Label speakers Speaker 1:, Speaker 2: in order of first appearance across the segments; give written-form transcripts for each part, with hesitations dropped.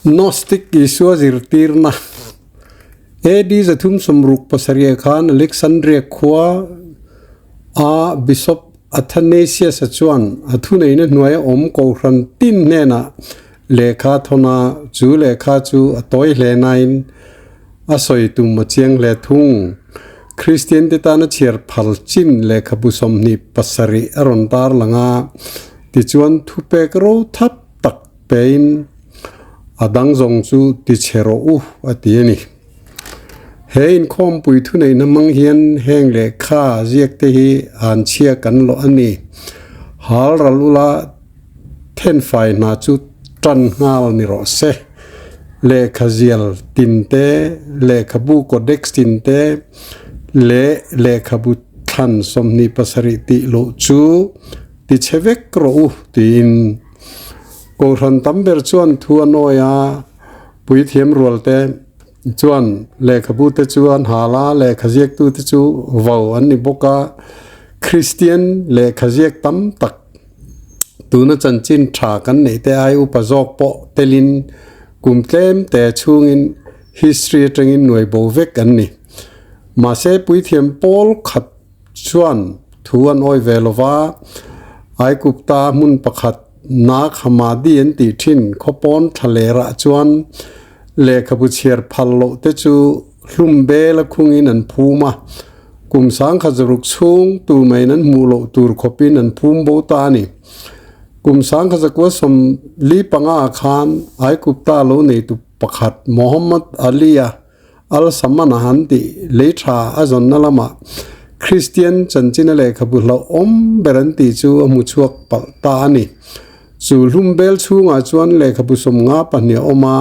Speaker 1: Gnostic Isua zirtirna AD 367 khan Alexandria khua a Bishop Athanasius-a chuan a thuneihna hnuaia awm kohhran tin hnenah lehkha a thawn a, chu lehkha chu a tawi hle nain a sawi tum a chiang hle thung. Kristian te tana chhiar phal chin lehkhabu 27 a rawn tarlang a, tichuan thupek ro thap tak pein a dang zawng chu ti chhe rawh u a ti a ni. He inkhawmpui thuneihna hmang hian heng lehkha ziak te hi an chhia kan lawh a ni. Hal ral ula thenfai hna chu tan nghal ni rawh se. Lehkha zial tin te, lehkhabu codex tin te leh lehkhabu thlan 27 tih loh chu ti chhe vek rawh u tiin. Kohhran tam ber chuan thu a nawi a, puithiam rual te chuan lehkhabu te chu an hal a, lehkha ziaktu te chu vo an ni bawk a. Kristian lehkha ziak tam tak tuna chanchin tha kan neih te ai upa zawk pawh telin kum tlem te chhungin history atangin nuai bo vek an ni. Mahse puithiam pawl khat chuan thu an awi ve lo va, Aigupta hmun pakhat Nag Hammadi an tih thin khawpawn thlalerah chuan lehkhabu chhiar phal loh te chu hlum bel a khungin an phum a, kum sangkhat zaruk chhung tu maiin an hmuh loh tur khawpin an phum bo ta a ni. Kum sangkhat zakua 45 ah khan Aigupta lo neitu pakhat Mohammad Ali-a Al Saman a han tih lei tha a zawnna lamah Kristian chanchina lehkhabu hlauhawm ber an tih chu a hmu chhuak palh ta a ni. Chu hlum bel chhungah chuan lehkhabu 52 a awm a,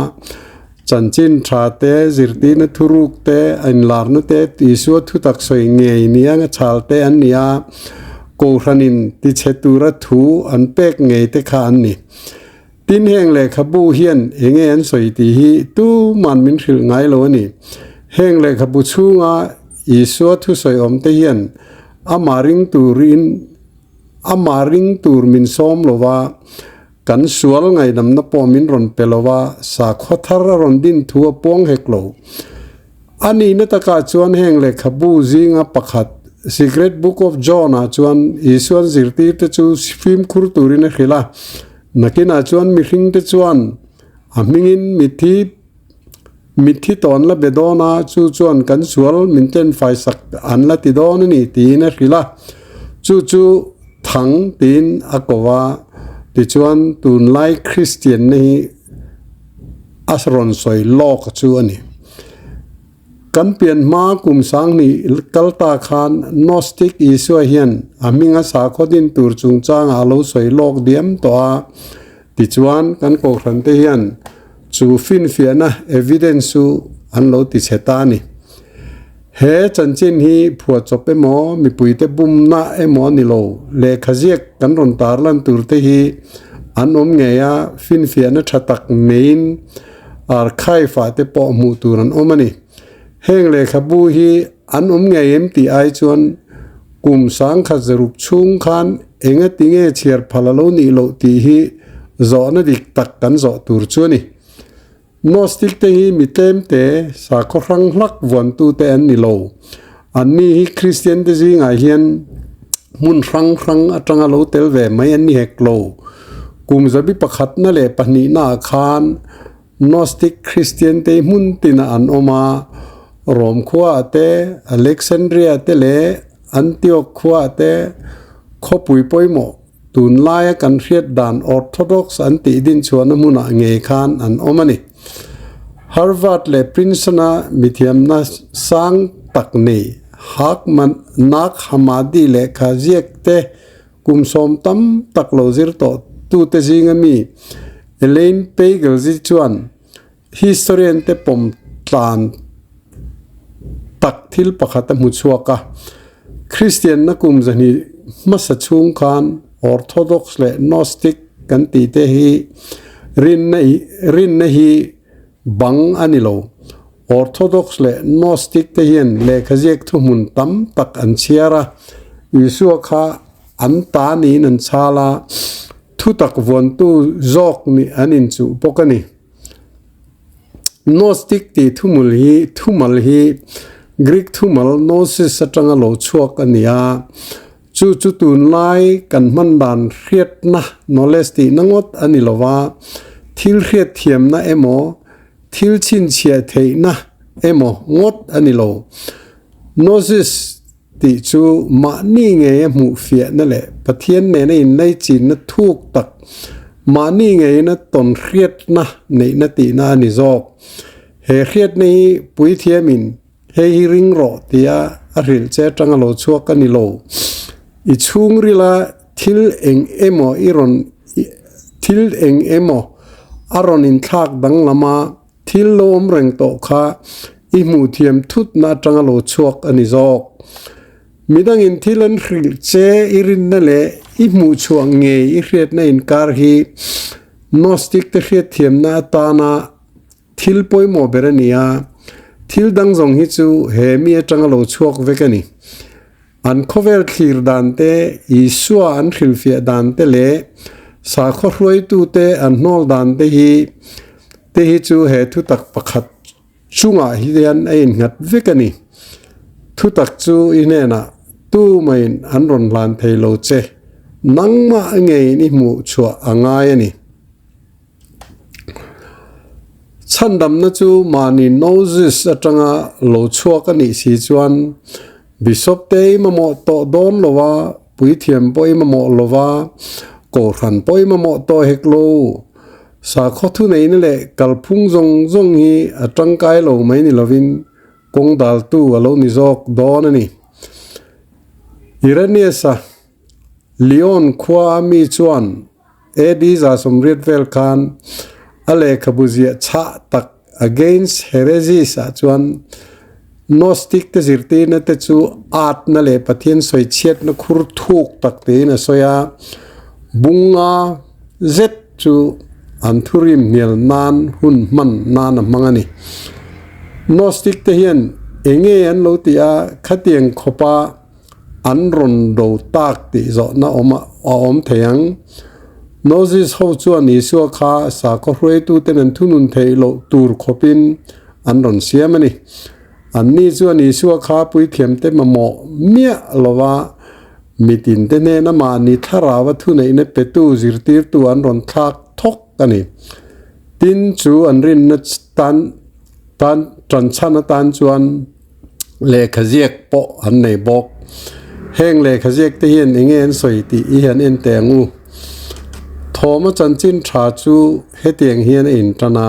Speaker 1: chanchin tha te, zirtirna thuruk te, a inlarna te, Isua thutak sawi ngei nia chhal te an ni a, Kohhranin tichhe tura thu an pek ngei te kha an ni. Tin heng lehkhabu hian enge an sawi tih hi tuman min hrilh ngai lo a ni. Heng lehkhabu chhunga Isua thusawi awm te hian amah ring turin amah ring tur min sawm lo va, kan sual ngaihdamna pawh min rawn pe lo va, sakhua thar a rawn din thu a puang hek lo. A nihna takah chuan heng lehkhabu zinga pakhat, Secret Book of John-ah chuan Isua'n zirtirte chu fimkhur turin a hrilh a. Nakinah chuan mihringte chuan a hmingin mitthi mitthi tawn la be dawn a, chu chuan kan sual min tlenfai sak an la ti dawn a ni tiin a hrilh a. Chu chu thang tiin a ko a, tichuan tunlai Kristianna hi a rawn sawi lawk chu a ni. Kan pian hma kum 2000 kal ta khan Gnostic Isua hian a hminga sakhaw din tur chungchangah a lo sawi lawk diam tawh a, tichuan kan kohhran te hian chu finfiahna, evidence, chu an lo ti chhe ta a ni. He chanchin hi phuahchawp emaw, mipuite bumna emaw a ni lo, lehkha ziak kan rawn tarlan tur te hi an awm ngei a, finfiahna tha tak neiin archive ah te pawh hmuh tur an awm a ni. Heng lehkhabu hi an awm ngei em tih ai chuan kum 1006 chhung khan enga tinge chhiar phal a lo nih loh tih hi zawhna dik tak kan zawh tur chu a ni. Gnostic te hi mi tlem te, sakhaw hrang hlak vuantu te an ni lo. Anni hi Kristian te zingah hian hmun hrang hrang atanga lo tel ve mai an ni hek lo. Kum zabi pakhatna leh pahnihna ah khan Gnostic Kristian te hi hmun tinah an awm a, Rom khuaah te, Alexandria te leh Antioch khuaah te khawpui pawimawh Tunlaia kan hriat dan Orthodox an tih din chhuahna hmunah ngei khan an awm a ni. Harvard leh Princeton-a mithiamna sang tak nei Hakman Nag Hammadi lehkha ziak te kum sawm tam tak lo zir tawh tute zinga mi Elaine Pagels chuan Historian te pawm tlan tak thil pakhat a hmu chhuak a. Kristianna kum zahnih hmasa chhung khan Orthodox leh Gnostic kan tih te hi rinna rinna hi bang a ni lo. Orthodox leh Gnostic te hian lehkha ziak thuhmun tam tak an chhiar a, Isua kha an ta niin an chhal a, thutak vuantu zawk nih an inchuh bawk a ni. Gnostic tih thumul hi thumal hi Greek thumal gnosis atanga lo chhuak a ni a, chu chu tunlai kan hman dan hriatna, knowledge, tihna ngawt a ni lo va, thil hriatthiamna emaw, thil chhinchhiah theihna emaw ngawt a ni lo. Gnosis tih chu mahni ngeia hmuh fiahna leh Pathian nena inlaichinna thuk tak, mahni ngeina tawn hriatna neihna tihna a ni zawk. He hriatna hi puithiamin hei hi ring rawh tia a hrilh che atanga lo chhuak a ni lo. I chhungrila thil eng emaw i rawn thil eng emaw a rawn inthlak danglam a, Thil lo awm reng tawh kha i hmuh thiam thutna atanga lo chhuak a ni zawk. Midangin thil an hrilh che i rinna leh i hmuh chhuah ngei i hriatna inkar hi Gnostic te hriatthiamna atana thil pawimawh ber a ni a, thil dang zawng hi chu he mi atanga lo chhuak vek a ni. An khawvel thlir dan te, Isua an hrilhfiah dan te leh sakhaw hruaitute an hnawl dan te hi te hi chu he thutak pakhat chungah hian a innghat vek a ni. Thutak chu i hnenah tumaiin an rawn hlan thei lo che, nangmah ngeiin i hmuh chhuah a ngai a ni. Chhandamna chu mahni Gnosis atanga lo chhuak a nih si chuan Bishop te i mamawh tawh dawn lo a, puithiam pawh i mamawh lo va, kohhran pawh i mamawh tawh hek lo. Sakhaw thuneihna leh kalphung zawng zawng hi a tangkai lo mai ni lovin kawng daltu a lo ni zawk dawn a ni. Irenaeus-a Lyon khua a mi chuan AD 180 vel khan a lehkhabu ziah chhah tak Against Heresies ah chuan Gnostic te zirtirna te chu atna leh Pathian sawichhiatna khur thuk tak tiin a sawi a, bunga zet chu an thurim hnial nan hun hman nan a hmang a ni. Gnostic te hian enge an lo tih a, khatiang khawpa An rawn do tak tih zawhna awm a awm thei ang. Gnosis ho chuan Isua kha sakhaw hruaituten an thunun theih loh tur khawpin an rawn siam a ni. Anni chuan Isua kha puithiamte mamawh miah lova mitinte hnena mahni thlarau a thuneihna petu zirtirtu an rawn thlak thawk a ni. Tin, chu an rinna tan tan tanchhan atan chuan Lehkha ziak pawh an nei bawk. Heng lehkha ziak te hian enge an sawi tih i hian en teh ang u. Thawma chanchin tha chu hetiang hian a intan a,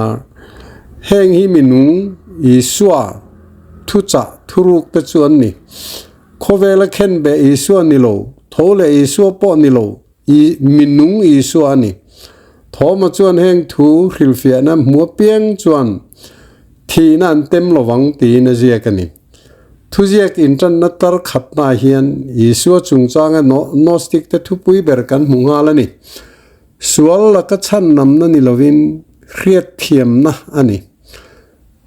Speaker 1: Heng hi minung Isua thuchah thuruk te chu an ni. Khawvela khenbeh Isua ni lo, tho leh Isua pawh ni lo, I minung Isua a ni. Thawma chuan heng thu hrilhfiahna hmu apiang chuan thihna an tem lovang tiin a ziak a ni. Thuziak intanna tar khatnaah hian Isua chungchanga Gnostic te thupui ber kan hmu nghal a ni. Sual laka chhannamna ni lovin hriatthiamna a ni.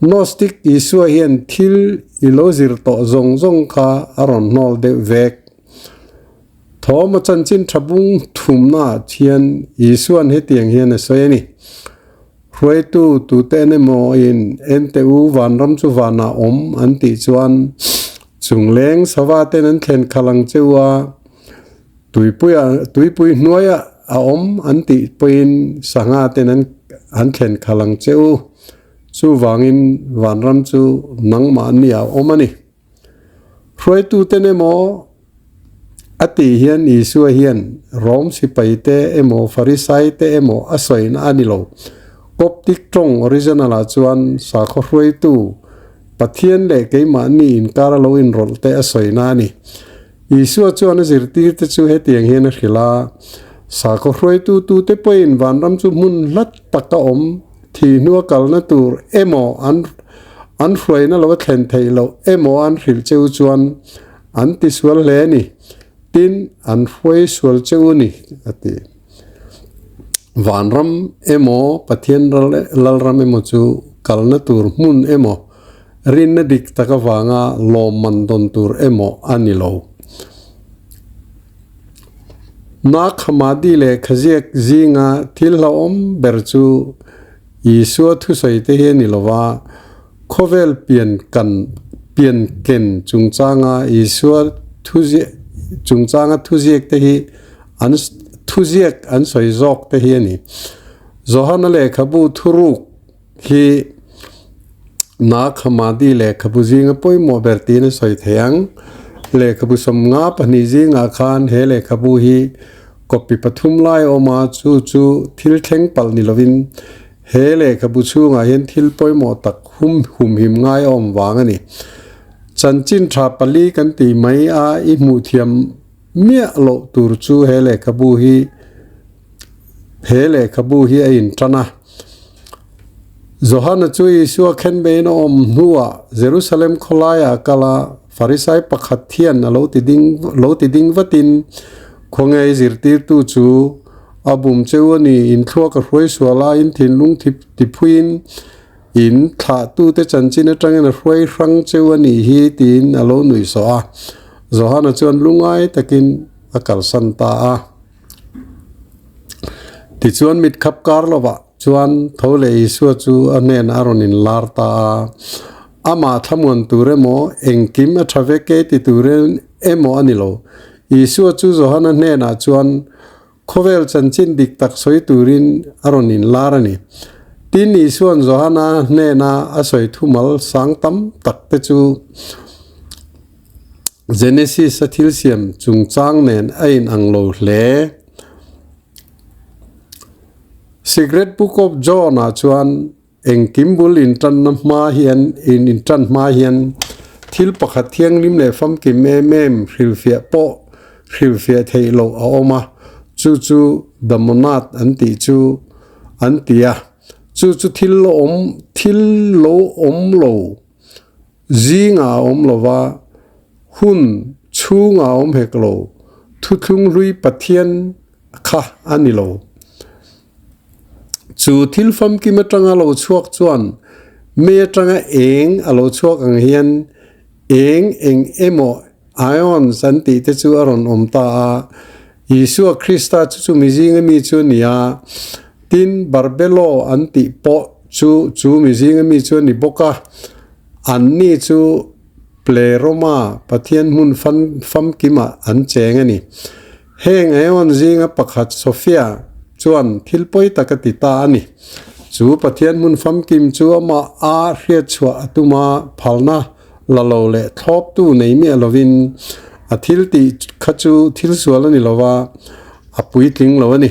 Speaker 1: Gnostic Isua hian thil i lo zir tawh zawng zawng kha a rawn hnawl deuh vek. Thawma chanchin tha bung thumnaah thian Isua'n hetiang hian a sawi a ni, Hruaitu tute en emaw in ente u vanram chu vanah awm an tih chuan chungleng sava ten an thlen khalh ang che u a, tuipuia tuipui hnuaiah a awm an tih pawhin sangha ten an an thlen khalh ang che u. Chuvangin vanram chu nangmahni a awm a ni. Hruaituten emaw a tih hian Isua hian Rom sipaite emaw Farisaite emaw a sawina a ni lo. Coptic tawng original ah chuan sakhaw hruaitu Pathian leh keimahni inkar a lo inrawlh te a sawina a ni. Isua chuan a zirtirte chu hetiang hian a hrilh a, Sakhaw hruaitu tute pawhin vanram chu hmun hlat taka awm Thih hnua kalna tur emaw an an hruaina lo a thlen theih loh emaw an hrilh che u chuan an tisual hle a ni, tin an hruai sual che u ni, a ti. Vanram emaw Pathian Lalram emaw chu kalna tur hmun emaw rinna dik tak avanga lawmman dawn tur emaw a ni lo. Nag Hammadi leh Khaziak zinga thil hlauhawm ber chu Isua thusawi te hi a ni lo va, khawvel pian kan pian ken chungchanga Isua thuziak chungchanga thuziak te hi an thuziak an sawi zawk te hi a ni. Johana lehkhabu thuruk hi Nag Hammadi lehkhabu zinga pawimawh ber tiin a sawi thei ang. Lehkhabu 52 zingah khan he lehkhabu hi copy pathum lai a awm a, chu chu thil thleng palh ni lovin he lehkhabu chhungah hian thil pawimawh tak hum humhim ngai a awm vang a ni. Chanchin tha pali kan tih mai a i hmuh thiam miah loh tur chu he lehkhabu hi he lehkhabu hi a intan a. Johana chu Isua khenbeiin a awm hnuah Jerusalem khawlaiah a kal a, Farisai pakhat hian a lo ti ding lo ti ding vatin, Khawnge i zirtirtu chu a bum cheu a ni, in thluak a hruai sual a, in thinlung tiphuiin in thlahtute chanchin atangin a hruai hrang cheu a nih hi, tiin a lo nuih sawh a. Johana chuan lungngai takin a kalsan ta a. Tichuan mit khap kar lovah chuan tho leh Isua chu a hnenah a rawn inlar ta a. Amah thlamuan tur emaw, engkim a tha vek e ti tur emaw a ni lo. Isua chu Johana hnenah chuan khawvel chanchin dik tak sawi turin a rawn inlar a ni. Tin, Isua'n Johana hnena a sawi thumal sang tam tak te chu Genesis a thil siam chungchang nen a inang lo hle. Secret Book of John ah chuan engkim bul intanna hma hian in intan hma hian thil pakhat thianghlim leh famkim em em hrilhfiah pawh hrilhfiah theih loh a awm a, chu chu The Monad an tih chu an ti a, chu chu thil lo awm thil lo awm lo. Zingah a awm lo va, hun chhungah a awm hek lo, thuthlung hlui Pathian kha a ni lo. Chu thil famkim atanga lo chhuak chuan mei atanga eng a lo chhuak ang hian eng eng emaw ions an tih te chu a rawn awm ta a. Isua Krista chu chumi zinga mi chu a ni a, tin Barbelo an tih pawh chu chu mi zinga mi chu a ni bawk a. Anni chu Pleroma Pathian hmun famkimah an cheng a ni. Heng Aeon zinga pakhat Sophia chuan thil pawi tak a ti ta a ni. Chu Pathian hmun famkim chu amah a hriatchhuah a tum a, phalna la lo leh thlawptu nei miah lovin a thil tih kha chu thil sual a ni lo va, a puitling lo a ni.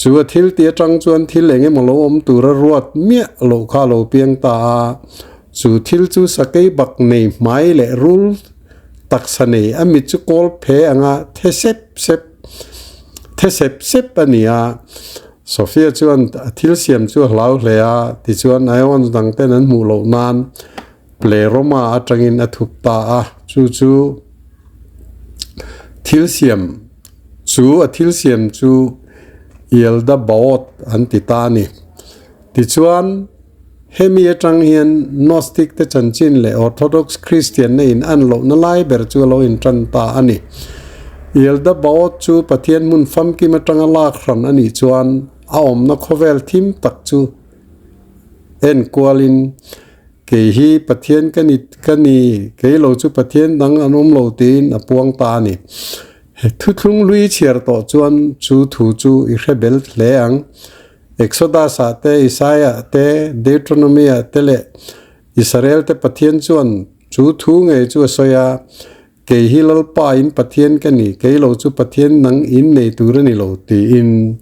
Speaker 1: Chu a thil tih atang chuan thil eng emaw lo awm tura ruat miah loh kha a lo piang ta a, chu thil chu sakei bak nei hmai leh rul taksa nei a mit chu kawl phe anga the sep sep the sep sep a ni a. Sophia chuan a thil siam chu a hlau hle a, tichuan Ions dang ten an hmuh loh nan Pleroma atangin a thup ta a, chu chu thil siam Chu a thil siam chu Yaldabaoth an ti ta a ni. Tichuan, hemi atang hian Gnostic te chanchin leh Orthodox Christian na in an lohna lai ber chu a lo intan ta a ni. Yaldabaoth chu Pathian hmun famkim atanga lak hran a nih chuan a awmna khawvel thim tak chu en kualin Kei hi Pathian ka ni ka ni, kei lo chu Pathian dang an awm lo tiin a puang ta a ni. Thuthlung hlui chhiar tawh chuan chu thu chu i hre bel hle ang. Exodus-ah te, Isaiah te, Deuteronomy-ah te leh Israel te Pathian chuan chu thu ngei chu a sawi a, Kei hi Lalpa in Pathian ka ni, kei lo chu Pathian nang in nei tur a ni lo tiin.